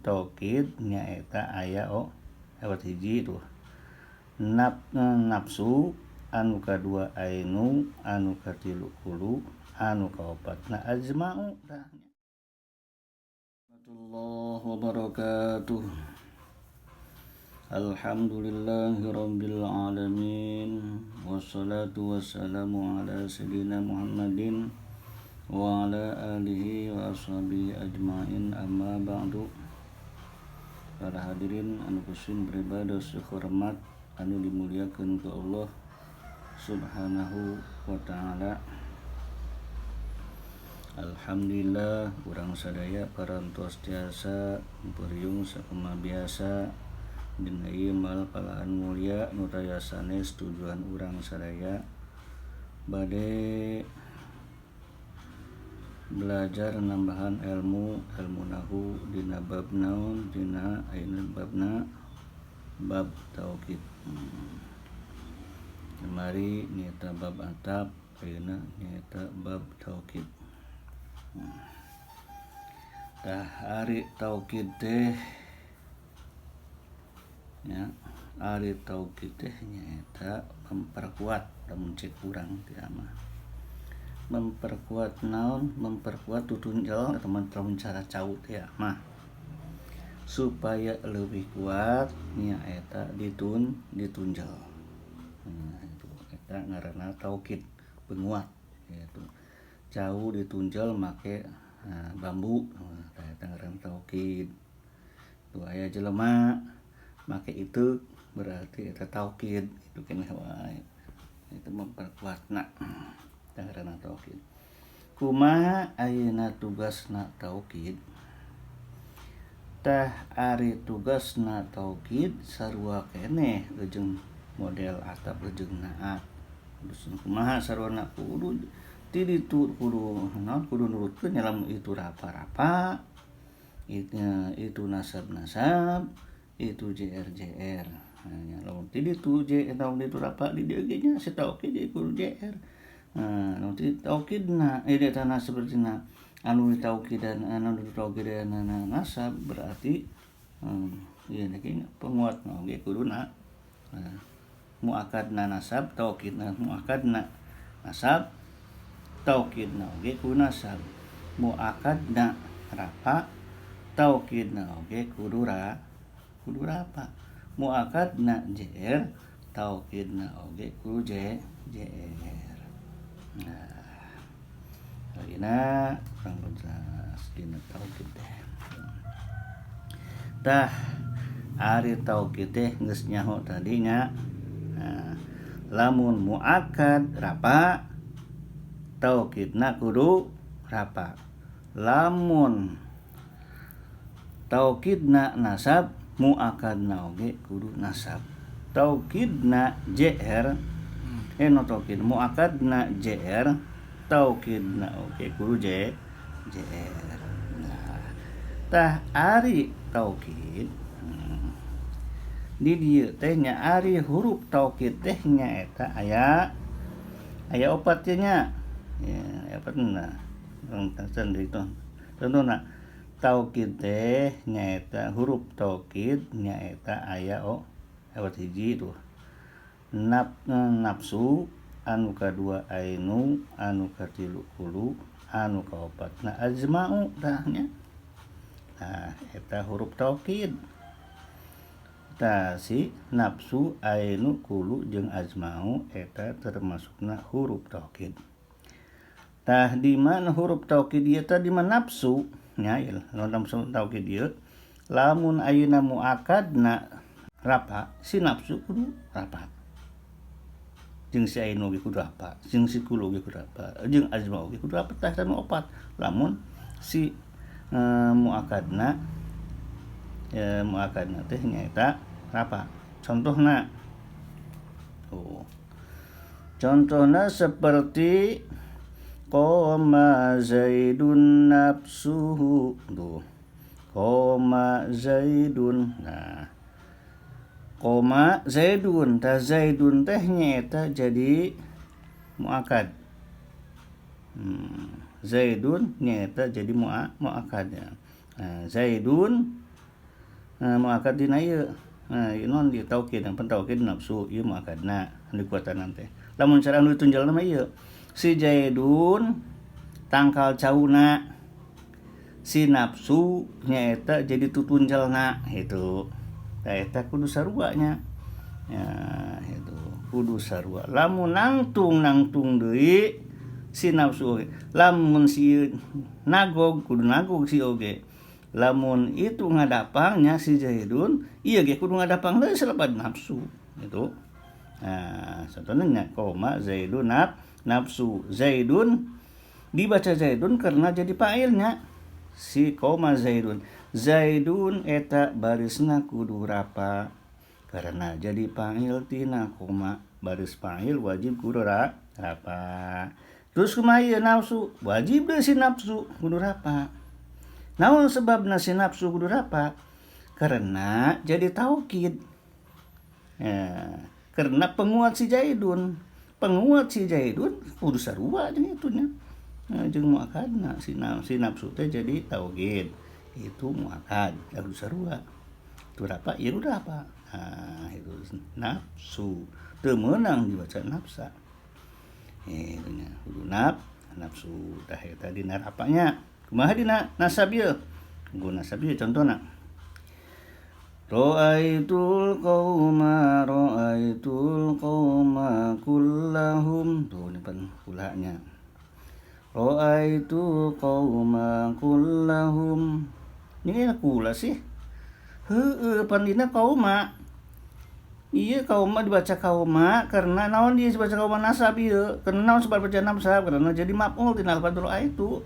taukid nyaeta aya opat hiji tuh nafsu, anu kadua ainu, anu katilu kulu, anu kaopatna ajma'u. Tah. Warahmatullahi wabarakatuh. Alhamdulillahi rabbil alamin, wassalatu wassalamu ala sayyidina Muhammadin wa ala alihi wa ashabihi ajmain, amma ba'du. Para hadirin anu kusim beribadah hormat, anu dimuliakan ku Allah Subhanahu wa Ta'ala. Alhamdulillah, urang sadaya parantos tiasa beriung sakumaha biasa dina ieu malpalaan mulia nu taya sanes tujuan urang sadaya bade belajar nambahan ilmu, ilmu nahu, dina bab naon? Dina ayeuna babna bab taukid. Kamari nyaeta bab ataf, ayeuna nyaeta bab taukid. Tah, ari taukid teh nya, ari taukid teh nyaeta memperkuat. Lamun cek urang teh mah memperkuat naon? Memperkuat tutunjel atau lamun cara cau teh mah supaya lebih kuat nyaeta ditunjel. Nah, itu eta ngaranna taukid, penguat, yaitu cau ditunjel make, nah, bambu. Nah, eta ngaranna taukid. Tuh, aya jelema make itu berarti eta taukid itu keneh wae, itu memperkuatna, eta ngaranna taukid. Kumaha ayeuna tugasna taukid? Tah, ari tugasna taukid sarua keneh jeung model ataf jeung naat. Terus kumaha saruana? Kudu ti ditu, kudu naon, kudu nurutkeun nya. Lamun itu rapa-rapa, itu nasab-nasab, itu JR JR. Nah, lamun ti ditu J, lamun ditu rapa, di dieu ge nya si taukid kudu JR. Nah, lamun ti taukidna ieu tanah sepertina anu ditaukidan, anu ditaukidan nasab, berarti ieu ge penguat oge kuduna. Nah, muakadna nasab, taukidna muakadna nasab, taukidna oge kudu nasab. Muakadna rapa, taukidna oge kudu rapa. Muakadna JR, taukidna oge kudu JR. Nah, ayeuna urang jelas dina taukid teh. Tah, ari taukid teh geus nyaho tadinya. Nah, lamun muakad rapa, taukidna kudu rapa. Lamun taukidna nasab, muakadna oge kudu nasab. Taukidna JR, no, taukid muakadna JR, taukidna oge kudu JR. Nah, tah, ari taukid di dieu teh nya, ari huruf taukid teh nyaeta aya aya opat nya ya, aya opat. Nah, itu contohna taukid teh nyaeta huruf taukid nyaeta aya opat hiji tuh nafsu, anu kadua ainu, anu katilu kulu, anu kaopatna ajma'u. Tah nya. Nah, eta huruf taukid. Tah, si nafsu, ainu, kulu jeung ajma'u eta termasukna huruf taukid. Tah, di mana huruf taukid ieu teh? Di mana nafsu nya ieu nafsu taukid ieu, lamun ayeuna muakadna rapa, si nafsu kudu rapa, jeung si ainu oge kudu rapa, jeung si kulu oge kudu rapa, jeung ajma'u oge kudu rapa. Tah, eta nu opat lamun si muakadna ya, muakadna teh nyaeta rapa. Contohna tuh, contohna seperti qoma zaidun nafsuhu. Tuh, qoma zaidun. Nah, qoma zaidun, tah, zaidun teh nyaeta jadi muakad. Zaidun nyaeta jadi muakad ya. Nah, zaidun. Muakkad dina ieu. Nah, ieu naon ieu taukid, pan taukid nafsu ieu muakkadna anu dikuatan teh. Lamun cara anu ditunjalna mah ieu. Si Zaidun tangkal cauna si nafsu nyaeta jadi tutunjalna itu. Tah eta kudu sarua nya. Ya, itu kudu sarua. Lamun nangtung deui si nafsu oge. Lamun si nagog kudu nagog si oge. Lamun itu ngadapangnya si Zaidun, ieu ge kudu ngadapang deui selebat nafsu gitu. Nah, contohnya nya koma Zaidun nafsu. Zaidun dibaca Zaidun karena jadi fa'ilnya si koma Zaidun. Zaidun eta barisna kudu rapa karena jadi fa'il tina koma, baris fa'il wajib kudu rapa. Terus kumaha ieu nafsu? Wajib deui si nafsu kudu rapa. Naon sebabna si nafsu kudu rapa? Karena jadi taukid. Ya, karena penguat si Zaidun. Penguat si Zaidun kudu sarua jeung itu nya. Nah, jeung muakadna si nafsu teh jadi taukid. Itu muakad kudu sarua. Itu rapa ieu kudu rapa. Nah, itu nafsu. Teu meunang dibaca nafsa. Itu nya kudu nafsu tah eta dina rapanya. Kumaha dina nasab ieu? Guna nasab ieu contohna. Ra'aitul qauma ra'aitul qauma kullahum. Tuh ini pan kulanya. Ra'aitul qauma kullahum. Ini kula sih. Heueuh pan dina qauma. Ieu kauma dibaca kauma karena naon dia dibaca kauma nasab ieu? Karena naon sebab baca nasab? Karena jadi maf'ul tina lafaz ra'aitu.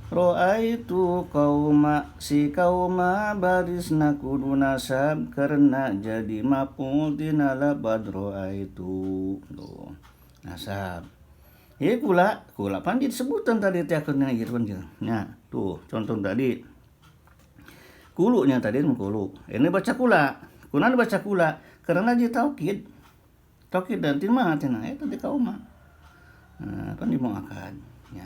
Ra'aitu kauma si kauma barisna kudu nasab karena jadi maf'ul tina lafaz ra'aitu. Tuh nasab. Ieu kula pan disebutan tadi teh akhirna ieu pan nya. Tuh contoh tadi. Kulunya tadi kulu. Ini baca kula. Kunaon baca kula? Karena dia taukid. Taukid dan tina cenah eta di kauma. Nah, pan dimuakad nya.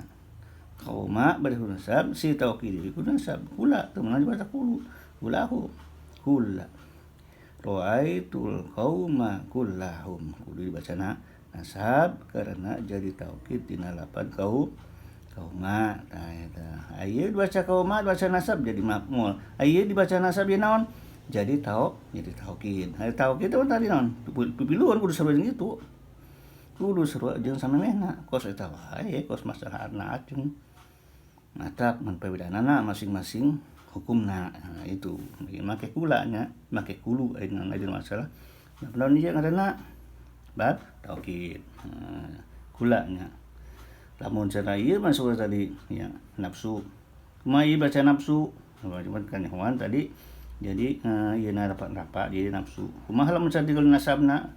Kauma baris kudu nasab si taukid kudu nasab kula teu meunang dibaca kulu kulahu kula ra'aitul qauma kullahum kudu dibaca nasab karena jadi taukid tina lapan kauma. Tah eta aya dibaca kauma dibaca nasab jadi maf'ul, aya dibaca nasab ieu naon jadi taukid. Hari taukid teh tadi naon pipiluan kudu sarua jeung itu, kudu sarua jeung samemehna kos eta wae kos masalah acung matak mun pebedaanana masing-masing hukumna. Nah, itu make kula nya make kulu ayeuna ngajeun masalah. Nah, naon ieu ngaranna bab taukid. Nah, kula nya lamun cara ieu masuk tadi ya nafsu. Kumaha ieu baca nafsu? Cuman kan hewan tadi jadi ieu na rapat-rapat jadi nafsu. Kumaha lamun cara digeul nasabna?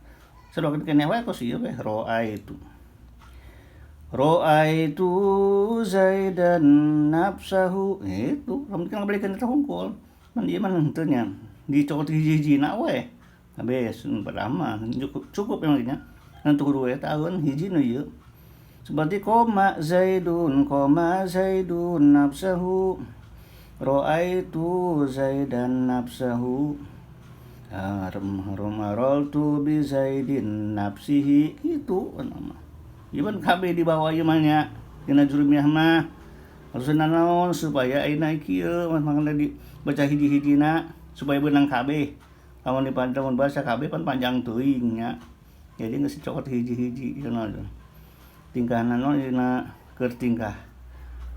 Sarua keneh wae kos ieu we ra'aitu. Ra'aitu Zaidan nafsahu. Itu lamun kan ngabalikeun eta hungkul. Man ieu mah henteu nya. Dicokot hiji-hijina we. Habis pertama cukup emang nya. Ngan tuh 2 tahun hiji nu ieu. Seperti koma Zaidun nafsahu. Ra'aitu Zaidan nafsahu. Maraltu bi Zaidin nafsihi itu nama. Ieu kabeh dibawa ieu mah nya dina jurumiyah mah. Harusna naon supaya ayeuna kieu mangga dibaca hiji-hijina supaya beunang kabeh. Lamun dipantau bahasa kabeh pan panjang teuing nya. Jadi geus dicokot hiji-hiji cenah. Tingkahna naon dina keur tingkah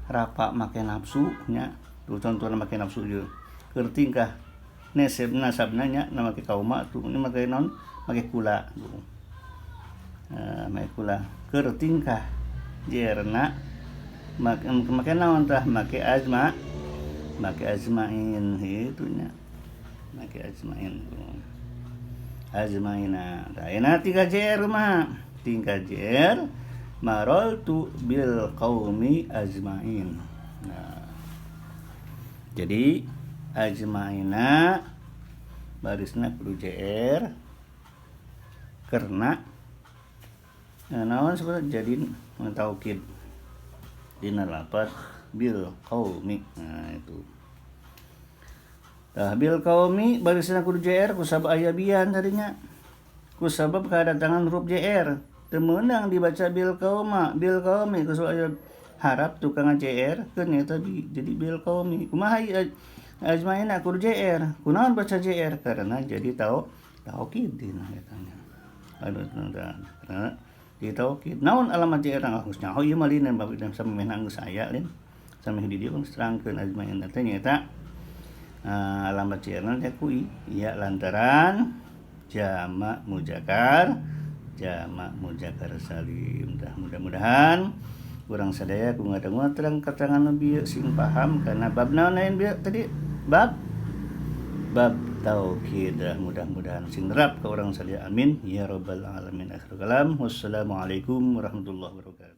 rapa make nafsu nya. Tuh contohna make nafsu ieu. Keur tingkah neseb nasabna nya na make kauma tuh ini make naon make kula tuh. Make kula keur tingkah jerna make naon tah make azma make azmain itu nya make azmain tuh. Azmaina tah ayeuna tingkah jer mah tingkah jer maraltu bil qaumi azmain. Nah, jadi ajmaina barisna kudu JR karena naon sebenarnya jadi taukid dina lafaz bil qaumi. Nah itu. Tah bil qaumi barisna kudu JR kusabab aya bian tadinya. Kusabab kadatangan huruf JR. Teu meunang dibaca bil qauma, bil qaumi kusabab aya harap tukang JR keun eta bi jadi bil qaumi. Kumaha ieu ajmaina kudu JR. Kunaon baca JR? Karena jadi tau taukid dina eta nya. Aduh, karena di taukid. Naon alamat JR geus nyaho ieu mah lin bab samemehna geus aya lin. Sameh di dieu geus terangkeun ajmaina teh nyaeta alamat JR-na teh ku iya lantaran jamak muzakkar salim. Tah mudah-mudahan urang sadaya ku ngadangu terang keterangan nu bieu sing paham kana bab naon lain bieu tadi bab taukid. Mudah-mudahan sing nerap ka urang sadaya, amin ya rabbal alamin. Akhir kalam, wassalamualaikum warahmatullahi wabarakatuh.